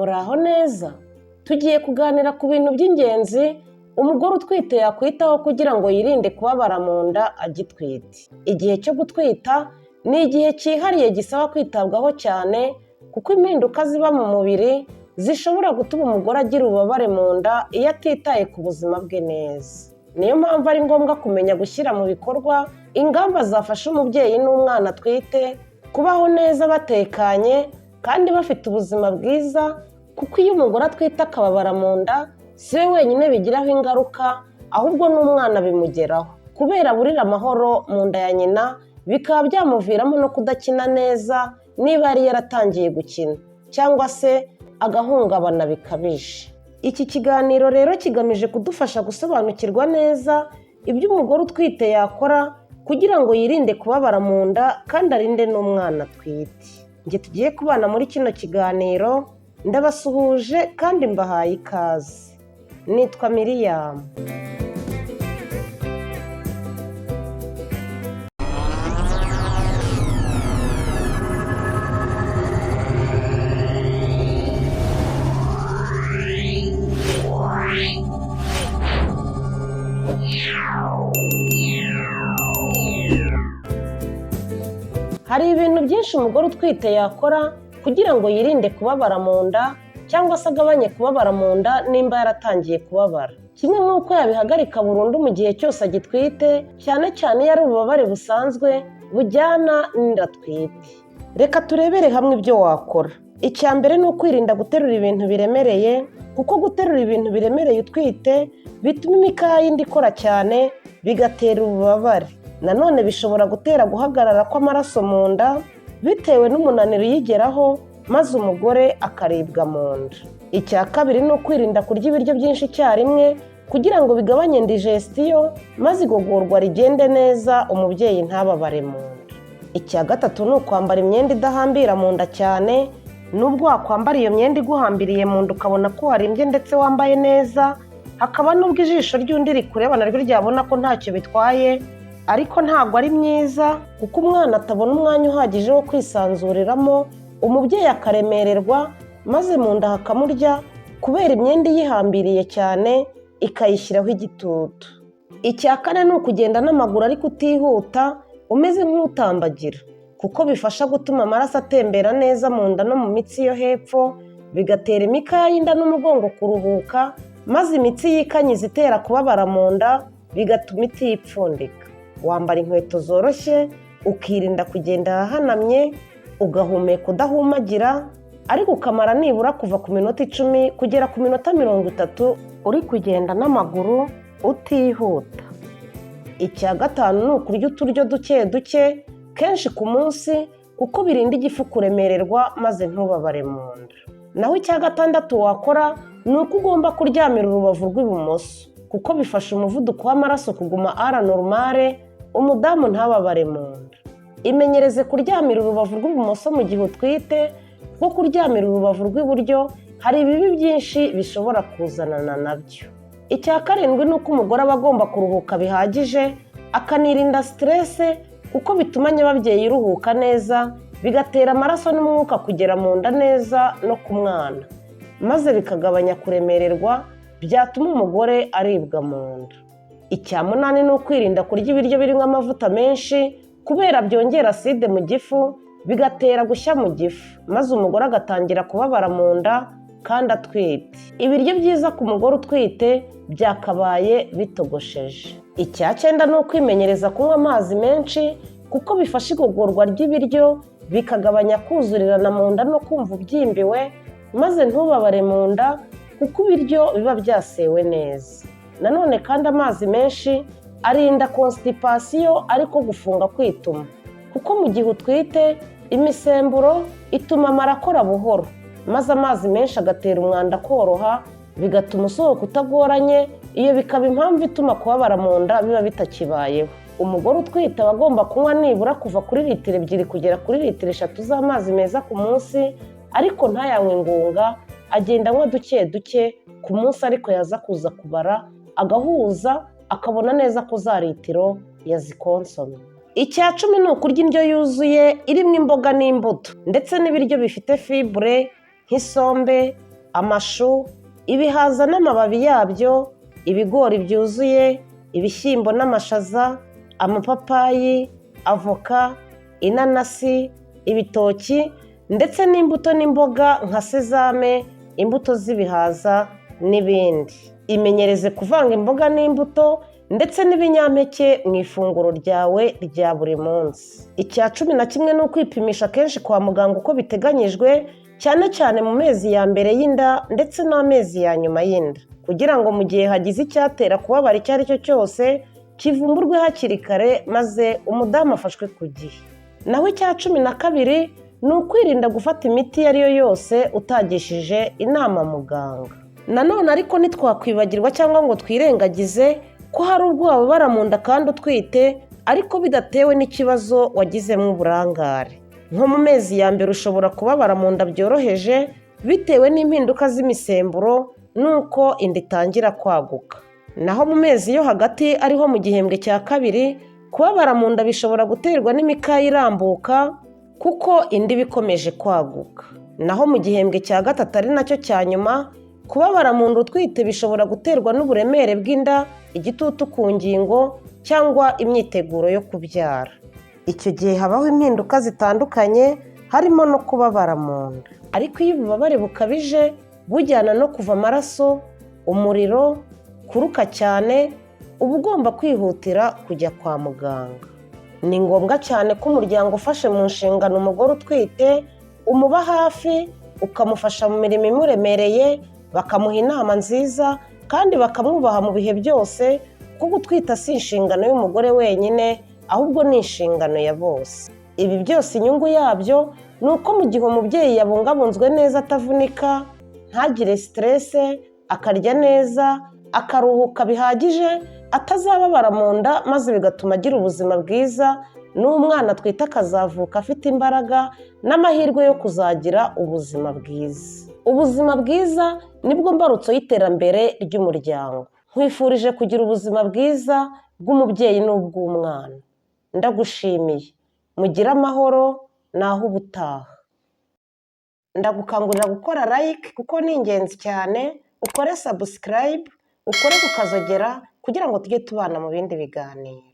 Muraho neza? Tugiye kuganira ku bintu by'ingenzi umugore utwite yakwitaho kugira ngo yirinde kubabara mu nda agitwite. Igihe cyo gutwita ni igihe cyihariye gisaba kwitabwaho cyane kuko impinduka ziba mu mubiri zishobora gutuma umugore agira ububabare mu nda iyo atitaye ku buzima bwe neza. Niyo mpamvu ari ngombwa kumenya gushyira mu bikorwa ingamba zafasha umubyeyi n'umwana atwite kubaho neza batekanye kandi bafite ubuzima bwiza, kuko iyo umugore atwite akababara mu nda si we wenyine bigiraho ingaruka, ahubwo n'umwana bimugeraho kubera aburira amahoro mu nda ya nyina, bikaba byamuviramo no kudakina neza niba yari yaratangiye gukina, cyangwa se agahungabana bikabije. Iki kiganiro rero kigamije kudufasha gusobanukirwa neza ibyo umugore utwite yakora kugira ngo yirinde kubabara mu nda kandi arinde n'umwana atwite. Njye tugiye kubana muri kino kiganiro ndabasuhuje kandi mbahaye ikaze. Nitwa Miriam. Hari ibintu byinshi umugore utwite yakora kugira ngo yirinde kubabara mu nda cyangwa se agabanye kubabara mu nda nimba yaratangiye kubabara. Kimwe nk'uko yabihagarika burundu mu gihe cyose agitwite, cyane cyane iyo ari ububabare busanzwe bujyana n'inda atwite. Reka turebere hamwe ibyo wakora. Icya mbere ni ukwirinda guterura ibintu biremereye, kuko guterura ibintu biremereye utwite bituma imikaya y'inda ikora cyane, bigatera ububabare. Nanone bishobora gutera guhagarara kw'amaraso mu nda bitewe n'umunaniro uyigeraho, maze umugore akaribwa mu nda. Icya kabiri ni ukwirinda kurya ibiryo byinshi icyarimwe kugira ngo bigabanye indigestion, maze igogorwa rigende neza, umubyeyi ntababare mu nda. Icya gatatu ni ukwambara imyenda idahambira mu nda cyane. Nubwo wakwambara iyo myenda iguhambiriye mu nda ukabona ko warimbye ndetse wambaye neza, hakaba n'ubwo ijisho ry'undi rikureba naryo ryabona ko ntacyo bitwaye, ariko ntabwo ari myiza kuko umwana atabona umwanya uhagije wo kwisanzuriramo, umubyeyi akaremererwa maze mu nda hakamurya kubera imyenda iyihambiriye cyane ikayishyiraho igitutu. Icya kane ni ukugenda n'amaguru ariko utihuta, umeze nk'utambagira, kuko bifasha gutuma amaraso atembera neza mu nda no mu mitsi yo hepfo, bigatera imikaya y'inda n'umugongo kuruhuka, maze imitsi yikanyiza itera kubabara mu nda bigatuma itipfundika. Wambara inkweto zoroshye, ukirinda kugenda ahahanamye, ugahumeka udahumagira, ariko ukamara nibura kuva ku minota 10 kugera ku minota 30 uri kugenda n'amaguru utihuta. Icya gatanu ni ukurya uturyo duke duke kenshi ku munsi, kuko birinda igifu kuremererwa maze ntubabare mu nda. Naho icya gatandatu wakora ni uko ugomba kuryamira urubavu rw'ibumoso, kuko bifasha umuvuduko w'amaraso kuguma ara normale, umudamu ntababare mu nda. Imenyereze kuryamira urubavu rw'ibumoso mu gihe utwite, kuko kuryamira urubavu rw'iburyo hari ibibi byinshi bishobora kuzanana nabyo. Icya karindwi ni uko umugore aba agomba kuruhuka bihagije, akanirinda siterese, kuko bituma nyababyeyi iruhuka neza, bigatera amaraso n'umwuka kugera mu nda neza no ku mwana, maze bikagabanya kuremererwa byatuma umugore aribwa mu nda. Icya munani ni ukwirinda kurya ibiryo birimo amavuta menshi, kubera byongera aside mu gifu, bigatera gushya mu gifu, maze umugore agatangira kubabara mu nda kandi atwite. Ibiryo byiza ku mugore utwite byakabaye bitogosheje. Icya cyenda ni ukwimenyereza kunywa amazi menshi, kuko bifasha igogorwa ry'ibiryo, bikagabanya kuzurirana mu nda no kumva ubyimbiwe, maze ntubabare mu nda kuko ibiryo biba byasewe neza. Nanone kandi amazi menshi arinda constipation, ariko gufunga kwituma, kuko mu gihe utwite imisemburo ituma amara akora buhoro, maze amazi menshi agatera umwanda koroha, bigatuma usohoka utagoranye. Iyo bikaba impamvu ituma kubabara mu nda biba bitakibayeho. Umugore utwite aba agomba kunywa nibura kuva kuri litiro 2 kugera kuri litiro 3 z'amazi meza ku munsi, ariko ntayanywe ingunga, agenda anywa duke duke ku munsi, ariko yaza kuza kubara agahuza akabona neza ko za litiro yazikonsomye. Icya 10 ni ukurya indyo yuzuye irimo imboga n'imbuto ndetse n'ibiryo bifite fibre nk'isombe, amashu, ibihaza n'amababi yabyo, ibigori byuzuye, ibishyimbo n'amashaza, amapapayi, avoka, inanasi, ibitoki ndetse n'imbuto n'imboga nka sezame, imbuto z'ibihaza n'ibindi. Imenyereze kuvanga imboga n'imbuto ndetse n'ibinyampeke mu ifunguro ryawe rya buri munsi. Icya 11 ni ukwipimisha kenshi kwa muganga uko biteganyijwe, cyane cyane mu mezi ya mbere y'inda ndetse n'amezi ya nyuma y'inda, kugira ngo mu gihe hagize icyatera kubabara icyo ari cyo cyose kivumburwe hakiri kare maze umudamu afashwe ku gihe. Naho icya 12 ni ukwirinda gufata imiti iyo ari yo yose utagishije inama muganga. Nanone ariko ntitwakwibagirwa cyangwa ngo twirengagize ko hari ubwo wababara mu nda kandi utwite ariko bidatewe n'ikibazo wagizemo uburangare. Nko mu mezi ya mbere ushobora kubabara mu nda byoroheje bitewe n'impinduka z'imisemburo n'uko inda itangira kwaguka. Naho mu mezi yo hagati ariho mu gihembwe cya kabiri, kubabara mu nda bishobora guterwa n'imikaya irambuka kuko inda iba ikomeje kwaguka. Naho mu gihembwe cya gatatu ari nacyo cya nyuma, kubabara mu nda utwite bishobora guterwa n'uburemere bw'inda, igitutu ku ngingo cyangwa imyiteguro yo kubyara. Icyo gihe habaho impinduka zitandukanye harimo no kubabara mu nda. Ariko iyo ububabare bukabije bujyana no kuva amaraso, umuriro, kuruka cyane, uba ugomba kwihutira kujya kwa muganga. Ni ngombwa cyane ko umuryango ufashe mu nshingano umugore utwite umuba hafi, ukamufasha mu mirimo imuremereye, bakamuha inama nziza kandi bakamwubaha mu bihe byose, kuko gutwita si inshingano y'umugore wenyine ahubwo ni inshingano ya bose. Ibi byose inyungu yabyo ni uko mu gihe umubyeyi yabungabunzwe neza atavunika, ntagire stress, akarya neza, akaruhuka bihagije, atazababara mu nda maze bigatuma agira ubuzima bwiza, n'umwana atwite akazavuka afite imbaraga n'amahirwe yo kuzagira ubuzima bwiza. Ubuzima bwiza nibwo mbarutso y'iterambere ry'umuryango. Nkwifurije kugira ubuzima bwiza bw'umubyeyi n'ubw'umwana. Ndagushimiye. Mugire amahoro, naho ubutaha. Ndagukangurira gukora like kuko ni ingenzi cyane, ukore subscribe, ukore ku kazogera kugira ngo tujye tubana mu bindi biganiro.